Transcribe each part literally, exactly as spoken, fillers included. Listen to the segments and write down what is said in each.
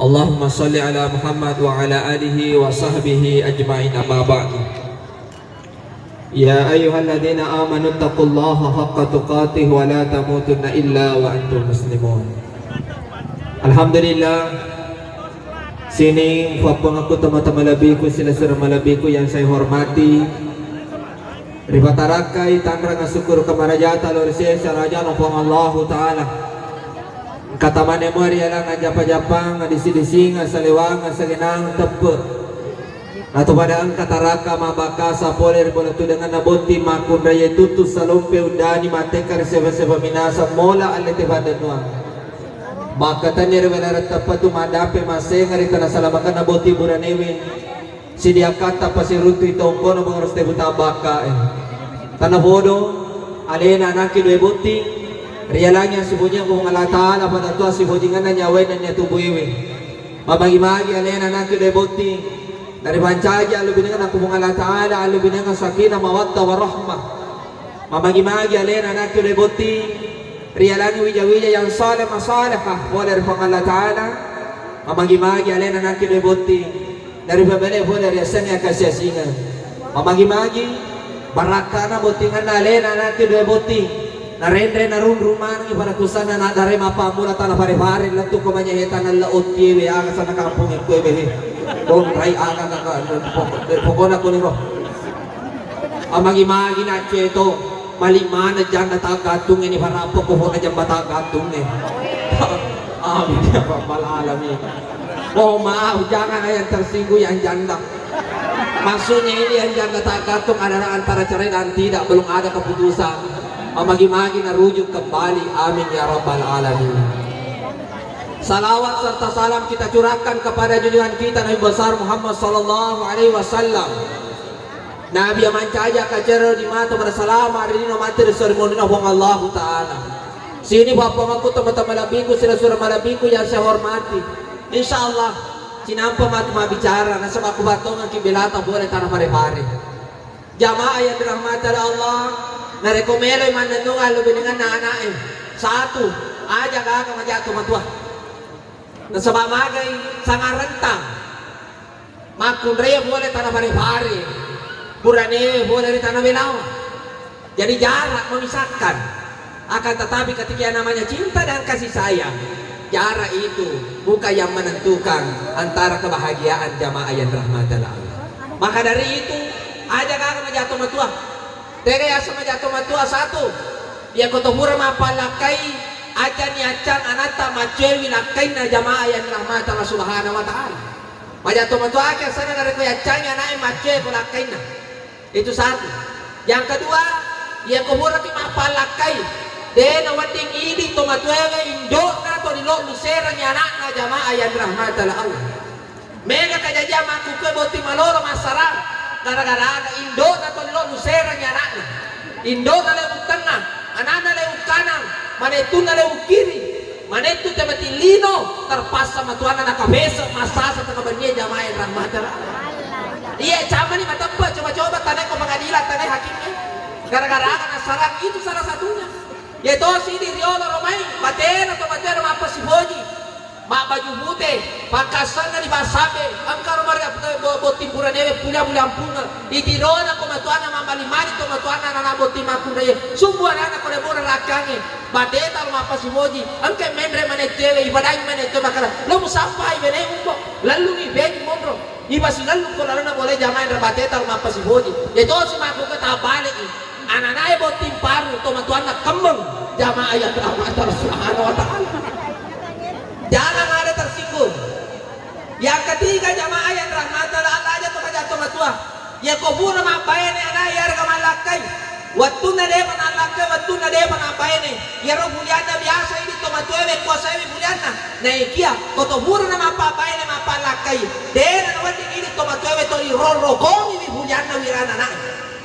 Allahumma shalli ala Muhammad wa ala alihi wa sahbihi ajma'in, amma ba'du. Ya ayyuhalladzina amanu taqullaha haqqa tuqatih wa la tamutunna illa wa antum muslimun. Alhamdulillah, sining fappangakku, tama-tama malebbiku, silessureng malebbiku yang saya hormati. Ripatarakkai tanrang asukuru kamarajata lao ri sesa rajana Puang Allahu Ta'ala. Engka tamane mua ri alang ajjapa-japang, adisi-dising, asalewang, asagenang, teppe. Natu pada engka taraka mabbakasa pole ri bola tudenganna botting makkunraie, tuttu salompe uddani mattekka ri sefa-sefa minasa mola allete paddennuang. Makkatenni ri welareng teppe tu maddappe massenga ri tana salamakenna botting buranewe. Sidiakkatta pasiruttui tongkono Bang Roste Buta Bakka e. Tanapodo alena anakki dua botting, rialangi assipojingang Puang Allah Ta'ala, pada to assipojinganna nyawae nennia tubuewe. Mamagi-magi alena anakki dua botting, naripancaji allubiningenna Puang Allah Ta'ala, allubiningenna sakinah mawaddah warahmah. Mamagi-magi alena anakki dua botting, rialangi wija-wija yang saleh masalehah pole ri Puang Allah Ta'ala. Mamagi-magi alena anakki dua botting, naripabele pole riasengnge akasiasingeng. Mamagi-magi barakkana bottinganna alena anakki dua botting, narenre narunrung manengngi pada kusanna nadare mappammula tana fare-fare lettu ko manyehe tana le ottiewe aga sana kampongnge koe behe. Konrai aga kaka pokona koniro. Amagi-magi nacce to, mali maneng janda taggattungnge ni farappo ko fona jamba taggattungnge. Amin ya rabbal alamin. Mohon maaf, jangan yang tersinggung yang janda. Maksudnya ini yang janda taggattung adalah antara cerai dan tidak, belum ada keputusan. Amagi-magi narujuk kembali. Amin ya rabbal alamin. Salawat serta salam kita curahkan kepada junjungan kita Nabi besar Muhammad sallallahu alaihi wasallam. Nabi iya mancaji akkacereng di mata, bersalama ri lino mate ri sorimunrinna Puang Allahu Ta'ala. Sini pappangakku, tama-tama malebbiku, silessureng malebbiku yang saya hormati. Insya Allah, cinampa matu mabbicara, nasaba ku batongeng ki belata pole tana fare-fare. Jamaah yang dirahmati oleh Allah, narekko meloi mannennungeng allubiningenna ana'e, satu, aja gaga majatto matua. Nasaba magai sangarentang. Makkunraie pole tana fare-fare, buranewe pole ri tana belawa. Jadi jarak memisahkan. Akan tetapi ketika yang namanya cinta dan kasih sayang, jarak itu bukan yang menentukan antara kebahagiaan jamaah yang dirahmati Allah. Maka dari itu, aja gaga majatto matua. Tega yaseng majatto matua satu. Iyako to pura mappallakkai, aja niaccang anatta maccoewi lakkainna jamaah yang dirahmati Allah Subhanahu wa Ta'ala. Majatto matoaki asenna narekko yaccangi ana'e maccoe ko lakkainna. Itu satu. Yang kedua, iyako puraki mappallakkai, de nawedding idi tomatoawe indo'na to lino luserengngi ana'na jamaah yang dirahmati Allah. Mega kejadian makkukue botting malolo massarang gara-gara aga indo'na to lino luserengngi ana'na. Indo'na lewu tengnga, ana'na lewu kanang, manettunna lewu kiri. Manettu tebati lino, terpaksa matuanna nakapeseng massasa tengah bennie jamaah yang dirahmati Allah. Iya, camani mateppe, coba-coba tanai ko pengadilan, tanai hakimnya. Gara-gara aga nassarang, itu salah satunya. Iya tosi di riolo romai, batena to batena mappasipoji. Mabbaju pute, pakkassanna di bassabe, engka romari bo-, botting buranewe pulia-puliampungeng. Itirona ko matuanna mammali-mali to matuanna anana botting makkunraie. Sumbu anana ko lebona rakkangnge. Bateta lo mappasipoji, engka menre manettewe, ipadangi manettewe makkeda, lo musappai bene umbo, lallungi beji monro, ipasilellu ko lalona bole jamaah enre bateta lo mappasipoji. Etosi makkuke tabbaleki, ananae botting paru to matuanna kemmeng jamaah yang dirahmati Allah Subhanahu wa Ta'ala. Jangan ada tersinggung. Yang ketiga jamaah yang dirahmati Allah, aja to majatto matua. Iyako pura mabbaine anae iyarega mallakkai. Wettunna depa nallakkai, wettunna depa nabbaine. Iyaro bulianna biasa idi tomatoawe kuasaewi bulianna. Naikia ko to pura namappabbaine mappallakkai, dena nawedding idi tomatoawe to iroro-rokongiwi bulianna wirana anae.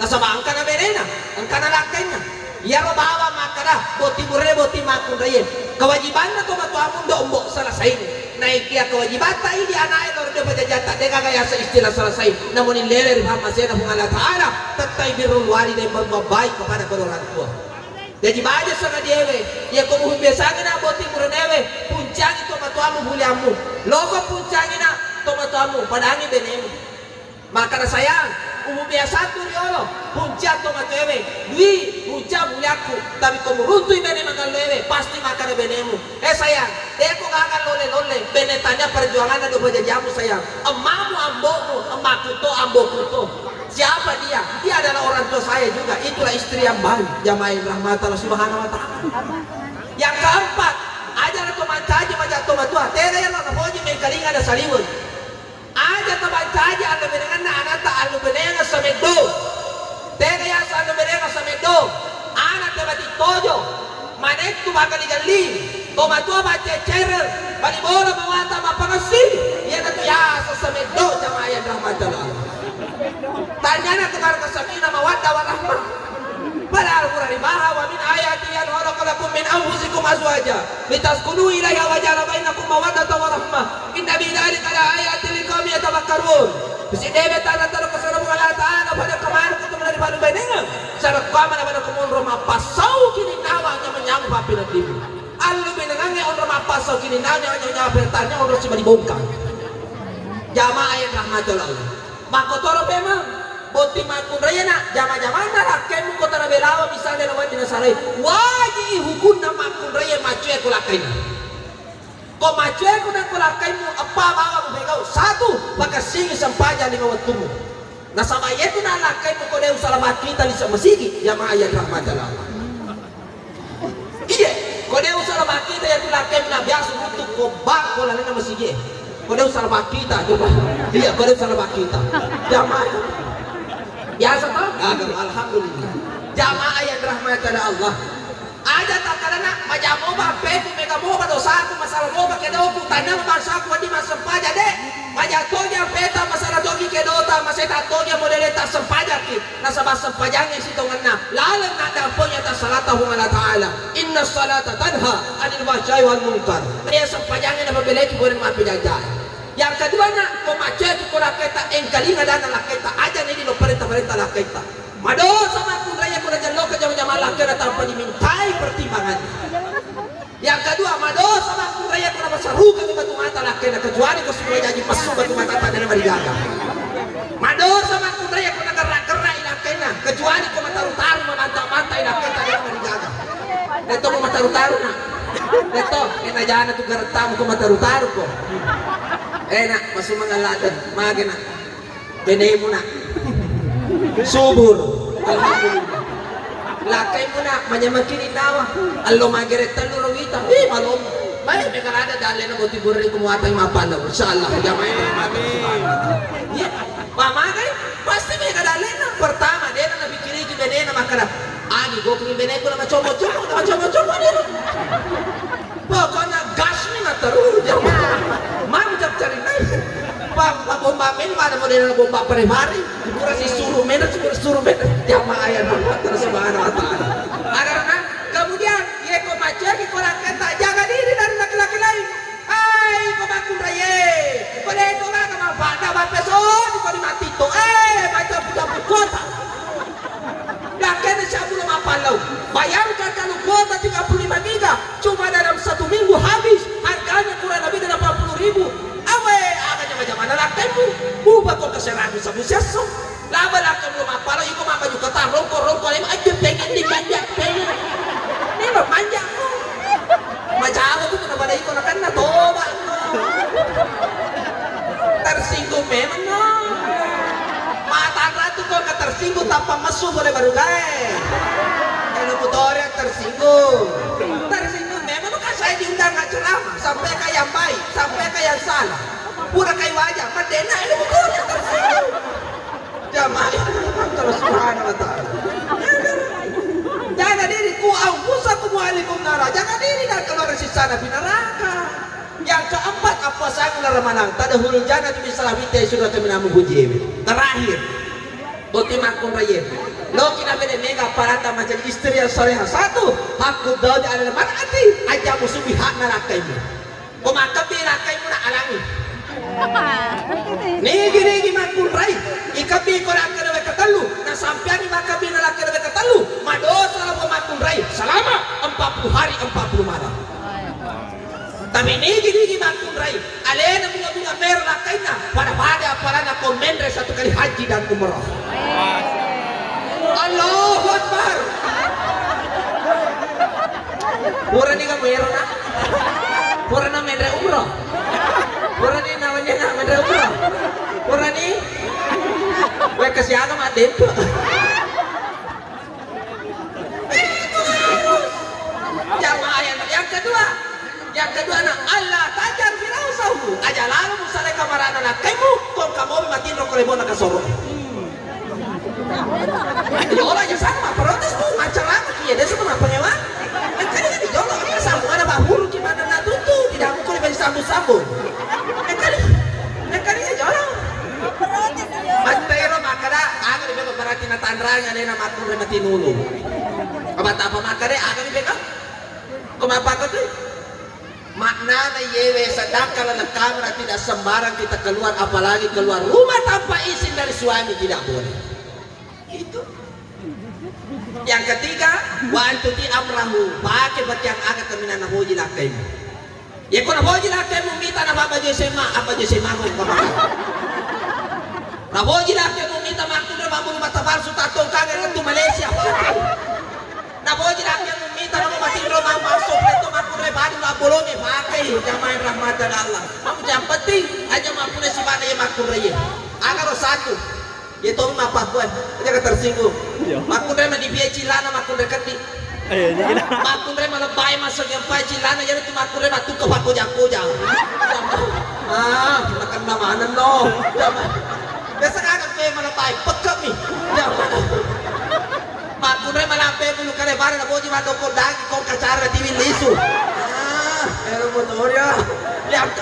Nasaba engka nabenena, engka nalakkainna. Iyaro bawang makkeda, botting burane botting makkunraie. Kewajibanna tomatoamu ndo mbo selesai. Naikia kewajibatta idi anae lao ri dua pajajatta, degaga yaseng istilah selesai. Namuni lele ri pammasena Puang Allah Ta'ala, tettai birrul walidain, berbuat baik kepada kedua orang tua. Jaji baja sangadiewe, iya ko mubiasangi na botting burenewe, puncangi tomatoammu buliammu. Loko puncangi na tomatoammu, padangi benemu. Makkada, "Sayang, umubiasattu riolo, puncia tomatoewe, dui, puncia buliakku, tapi ko muruntui bene magalloewe, pasti makkada benemu, 'Eh sayang, deko gaga lolle-lolle, bene tania perjuanganna do pajajiammu sayang. Emmamu ambo'mu, emmakku to ambo'ku to. Siapa dia? Dia adalah orang tua saya juga. Itulah istri yang baik.'" Jamaah yang rahmat Allah Subhanahu wa Ta'ala. Yang keempat, aja' to mancaji maja' tomatoa. Tega yalo napoji mengkalinga ada saliweng. Aja' tabancaji allubenenganna anatta allubenengeng sameddo. Tega yaseng allubenengeng sameddo? Ana' tebati tojo, manettu magelli-gelli, tomatoa maccecereng, bali bola mawata mappangessi, iyanatu yaseng sameddo jamaah yang rahmati Allah. Tanyana tu barka samina mawaddah warahmah. Padahal Qur'an ribaha, "Wa min ayati an khalaqa lakum min anfusikum azwaja litaskunu ilaiha wa ja'ala bainakum mawaddatan wa rahmah. Inna fi dzalika la ayatin liqaumin yatafakkarun." Bisi debe tana-tana kesana Allah Ta'ala pada kemana kita menari balu benengan. Sarekkuamana pada kemonro mappassau kini nawa nyameng-nyameng pappi nantimu. Allubenengangnge onro mappassau kini nawa nyawa-nyawa pertanyaan onro siba dibongkar. Jamaah yang rahmati Allah. Makkotoro pemeng, botting makkunraiena, jama-jamanna lakkaimu ko tana belawa misalnya na wedding nasarai. Waji'i hukunna makkunraie maccue ko lakkainna. Ko maccue ko nang ko lakkaimu, eppa bawang mupegau. Satu, pakessingi sempajang lima wettummu. Nasaba iyetu na lakkaimu ko de' usala makkita lise masigi, jamaah yang rahmati Allah. Iye, ko de' usala makkita iyatu lakkainna biasa butu ko bangko lalenna masigie. Ko de' usala makkita, coba. Iya, ko de' usala makkita. Jamaah. Biasa to? Gaga, alhamdulillah. Jamaah yang dirahmati oleh Allah. Aja' takkalana, maja' mopa ampeku, mega mopa dosaku, masalah mopa kedoku, tania bangsaku wedding massempajang de'. Maja' togi ampeta, masalah togi kedota, maseta togi modele tassempajangki. Nasaba sempajangnge sitongenna laleng naddampengi atas salata Puang Allah Ta'ala. Inna salata tanha anil fahsyai wal munkar. Iya sempajangnge napabeleki pole mappejajae. Yang kedua na, ko maccue ko lakkaitta, engkalinga dana lakkaitta, aja' nidi lo parenta-parenta lakkaitta. Madosa makkunraie ko najalloka jama-jama lakkaitta tanpa dimintai pertimbangan. Yang kedua, madosa makkunraie ko napasarukang batu mata lakkainna, kecuali ko sudah jaji messu batu mata tadana marigaga. Madosa makkunraie ko nagerra-gerrai lakkainna, kecuali ko mataru-taru mamanta-mantai lakkainna tadana marigaga. Detto ko mataru-taru na. Detto, ena jana tu garettamu ko mataru-taru ko. Ena, masumang Allah, mage na. Benemu na. Subur. Alhamdulillah. Lakkaimu na, manyameng kini nawa. Allo magere tellu ro wita. Ih, malom. Baik, mega ada dalena boti burri kumuatai mapanda. Insyaallah, jamaah yang dirahmati Allah Subhanahu wa Ta'ala. Iya. Pamagai, pasti mega dalena. Pertama, dena napikkiriki benena makkada, "Agi gokumi beneku na macommo-commo, na macommo-commo dena." Pokokna gas mi na terus, jamaah. Mantap cari nai. Pa, pa bomba men mana model bomba pare-pare. Pura si suru men, pura suru men. Jamaah yang dirahmati Allah Subhanahu wa Ta'ala. Karena kemudian, ye ko maccue ko lakkaitta, jaga diri dari laki-laki lain. Hai, ko makkunraie. Ko de' to gaga manfaatna, mappesoni ko di mati to. Eh, macam buta kota. Lakkainna siabulo mapallau. Bayangkan kalau kuota tiga puluh lima giga, cuma dalam satu minggu habis, harganya kurang lebih delapan puluh ribu. Awe, aga jama-jamanna lakkaimu? Buba ko keserahan sabu sesso. Laba lakkaimu mapallau, iko mabbaju kata, rongko-rongko, lema, aja pengen dimanja, pengen. Ini mah manja ko. Macawa tu kena pada iko nakenna toba. Tersinggung memang no. Mata ratu kok ke tersinggung tanpa messu boleh baru gae. Kalau motor yang tersinggung. Tersinggung memang kan saya diundang nggak ceramah sampai kayak baik, sampai kayak salah. Pura kayak wajah, mendena ilmu motor yang tersinggung. Jamaah Allah Subhanahu wa Ta'ala. Jaga diri, ku anfusakum wa ahlikum nara. Jaga diri dan keluarga sisana api neraka. Yang keempat, apa sangu lara manang. Tadkhulul jannata bi salam, ita surga kami namu puji. Terakhir, boti makkunraie. Loki na bene mega parata macam istri yang salehah. Satu, haqqu zauji alal mar'ati. Aja musubi hakna lakkaimu. Ko makkebbi lakkaimu na alangi. Nigi-nigi makkunrai, ikebbi ko lakkainna wekka tellu, nasampeangi makkebbi na lakkainna wekka tellu, madosa lako makkunrai, salah Nigi-nigi makkunrai, alena bunga-bunga mero lakkainna, pada-pada apalana ko menre satu kali haji dan umroh. Allahu Akbar. Purani kamu ero na? Purana menre umroh? Purani nawanya na menre umroh? Purani? Weh, kasiaga madempe. Jamaah yang, yang kedua, yang kedua na, Allah tajar firausahu, aja lalu musale kamarana lakkaimu, kong kamobi matinro ko lebona kasoro. Yola aja sama, protes bu, macam lama kia, dia semua apa ngewa? Yang kali ini yola, kita sambung, ada bahuru gimana na tutu, tidak mungkin lebih sambung-sambung. Yang kali, yang kali ini yola. Mattero makkada, aga ni beko berarti na tanrang, ada na makkunre matinulu. Apa tak apa makkada, aga ni beko? Ko mappakko tu? Maknana iyewe, sedangkan dalam kamera tidak sembarang kita keluar, apalagi keluar rumah tanpa izin dari suami, tidak boleh. Itu. Yang ketiga, wa antuti amrahu, pake bakiang aga kaminang napoji lakkaimu. Yeko napoji lakkaimu mita na baju S M A, apa baju S M A ko? Napoji lakkaimu mita makkunre mabulu mata palsu, tattongkange lettu Malaysia, pake. Napoji lakkaimu mita namo matinro mammaso, lettu makkunre baju labbolonge, pake. Jamaah rahmatan Allah. Yang penting aja makkunre sibana ye makkunre ye. Agaro satu. Iya tomi mappakkue, aja ka tersinggung. Iya. Makkunrai mani piye cilana makkunrai keddi. Iya, iya. Makkunrai malebbai masuk yang pai cilana, jadi tu makkunrai matukka pakkoja-koja. Ah, makan maneng no. Biasa kagak pe malebbai, pekek mi. Makkunrai malampe bulu kale bare na boji madoko daging kong kacara tiwi lisu. Ah, ero motor ya. Yang ke,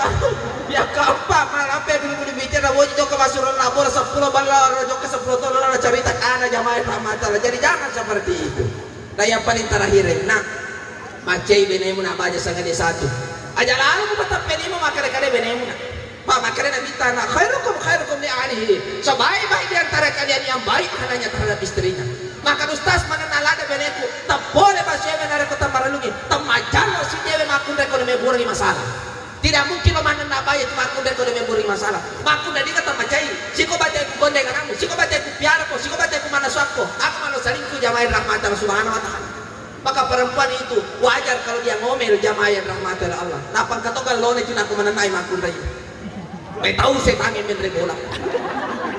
yang keempat malampe bulu bulu bicara boji jokka masuk laporan sepuluh balla, jokka sepuluh tahun lalu cerita kana jamaah rahmatan. Jadi jangan seperti itu. Dan yang paling terakhir, nak, macai benemu nak baca sangat satu. Aja lalu ku matappe lima makare-kare benemu nak. Pak makare Nabi tana khairukum khairukum li ahlihi. Sebaik-baik di antara kalian yang baik hanya terhadap istrinya. Maka ustaz mana nalada beneku. Tak boleh bahasa yang ada kota maralungi. Temajalo si dewe makun rekonomi burangi masalah. Tidak mungkin lo manenna baja tu makkunrai ko de memburing masalah. Makkunrai dika tamacai, siko bacai ku gondeng anakmu, siko bacai ku piara ko, siko bacai ku manasuakko. Aku malo salingku jamain rahmatan subhanahu wa ta'ala. Maka perempuan itu wajar kalau dia ngomel jamain rahmatan Allah. Napang katokan lone cina aku manennai makkunrai. Mai tau setange menre bola.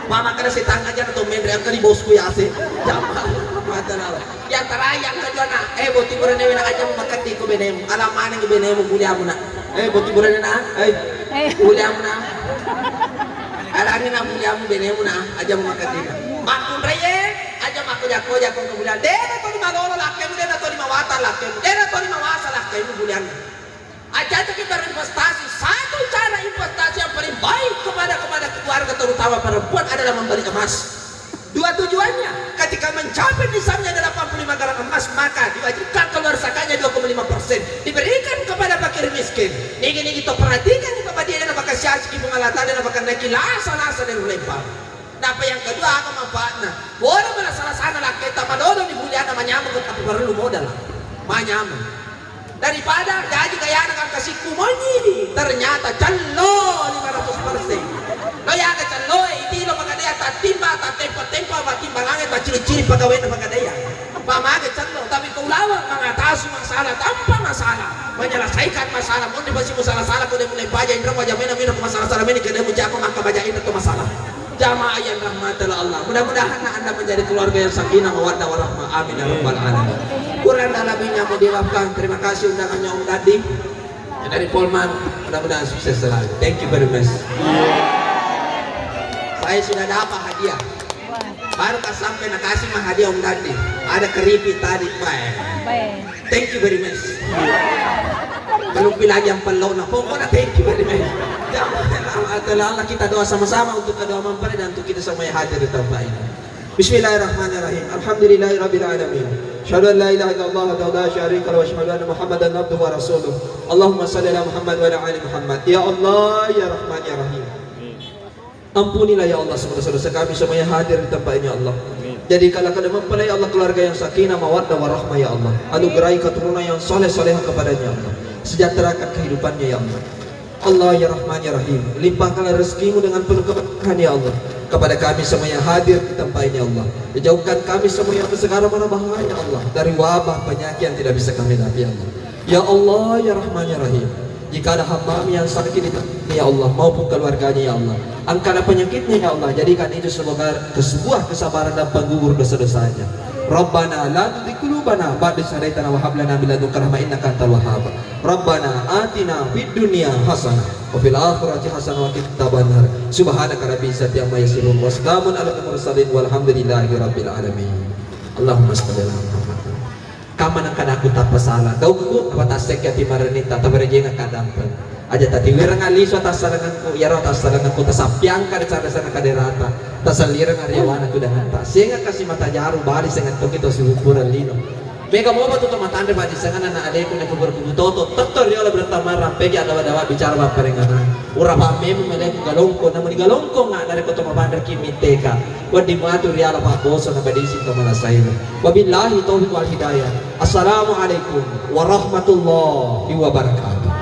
Mama kada setang aja atau menre angka di bosku ya ase. Jamain rahmatan Allah. Yang terakhir, yang kedua, nak. Eh, boti burane wena aja makeddi ko benemu. Alam maneng benemu buliamu, nak. Eh, boti burane, nak. Eh, buliamu, nak. Alangina buliamu benemu, nak. Aja makeddi, nak. Makkunrai, eh, aja makkoja-koja ko buliamu. Dena to lima lolo lakkemu, dena to lima wata lakkemu. Dena to lima wasa lakkemu buliamu. Aja kita berinvestasi. Satu cara investasi yang paling baik kepada, kepada keluarga, terutama perempuan, adalah membeli emas. Dua tujuannya, ketika mencapai nisabnya delapan puluh lima gram emas, maka diwajibkan keluar zakatnya dua koma lima persen. Diberikan kepada fakir miskin. Nigi-nigi to perhatikan ni Bapak dia dan bakal siasi ki Puang Allah Ta'ala dan bakal naiki lasa-lasa dari lempar. Napa yang kedua, apa manfaatnya? Boleh mana salah sana laki tak madodo di buliana manyamuk tapi perlu modal. Manyamuk. Daripada jaji gayana kang kasikku monyi, ternyata cello lima ratus persen. Lo yaga cello e, iti lo pagadaya tattimba, tattempa-tempa, patimbangange, taciri-ciri pegawena pagadaya. Pamage cello, tapi ko ulaweng mengatasi masalah tanpa masalah, menyelesaikan masalah, mondi pasi musala-sala ko de mulai baja indro ko jamena mino ko masalah-salah meni kede mucako maka baja indro to masalah. Jamaah yang rahmati Allah. Mudah-mudahan Anda menjadi keluarga yang sakinah, mawaddah, warahmah. Amin ya rabbal alamin. Kurang dan lebihnya mau dimaafkan. Terima kasih undangannya Om Dadi dari Polman. Mudah-mudahan sukses selalu. Thank you very much. Saya sudah dapat hadiah. Baru tak sampai nakasih mah hadiah Om Dadi. Ada keripik tadi, Pak. Thank you very much. Kalau bilang yang pelona, pokoknya thank you very much. Jamaah Allah, kita doa sama-sama untuk kedua mempelai dan untuk kita semua yang hadir di tempat ini. Bismillahirrahmanirrahim. Alhamdulillahirabbil alamin. Asyhadu an la ilaha illallah wahdahu la syarika lahu wa asyhadu anna Muhammadan abduhu wa rasuluh. Allahumma shalli ala Muhammad wa ala ali Muhammad. Ya Allah, ya Rahman, ya Rahim. Ampunilah ya Allah semua dosa-dosa kami semua yang hadir di tempat ini ya Allah. Jadikanlah kedua mempelai ya Allah keluarga yang sakinah, mawaddah, warahmah ya Allah. Anugerahi keturunan yang saleh-salehah kepadanya ya Allah. Sejahterakan kehidupannya, ya Allah. Allah, ya Rahman, ya Rahim, limpahkanlah rezekimu dengan penuh keberkahan, ya Allah, kepada kami semua yang hadir di tempat ini, ya Allah. Jauhkan kami semua yang segala mara bahaya, ya Allah, dari wabah penyakit yang tidak bisa kami hadapi, ya Allah. Ya Allah, ya Rahman, ya Rahim, jika ada hamba-Mu yang sakit di tempat ini, ya Allah, maupun keluarganya, ya Allah, angkatlah penyakitnya, ya Allah, jadikan itu sebagai sebuah kesabaran dan penggugur dosa-dosanya. Rabbana la tuzigh qulubana ba'da idh hadaitana wa hab lana min ladunka rahmah innaka antal wahhab. Rabbana atina fid dunya hasanah wa fil akhirati hasanah wa qina adzabannar. Subhanaka rabbil izzati amma yasifun wa salamun alal mursalin walhamdulillahi rabbil alamin. Allahumma shalli ala Muhammad. Kamma nengka nakku tappa sala gaukku, apa tassekki ati marennitta, tabarejengeng kaddampeng. Aja tatiwireng lisu atassalengengku, iyaro atassalengengku tasappiangka ri cara-cara kaderata, tasellireng ariawana tudangetta. Sengeng kasi mata jaru bali sengeng toki to sihuppureng lino. Mega mopa tu to matanre paddisengeng anak adeku na kubur kubu toto, tetto riola bertama rampeki adawa-dawa bicara bapparenganang. Ura pammemu meleku galongko, namun galongko nga narekko to mapanreki mitteka. Wedding matu riala pabboso na badising to malasaiwe. Wabillahi taufiq wal hidayah. Assalamualaikum warahmatullahi wabarakatuh.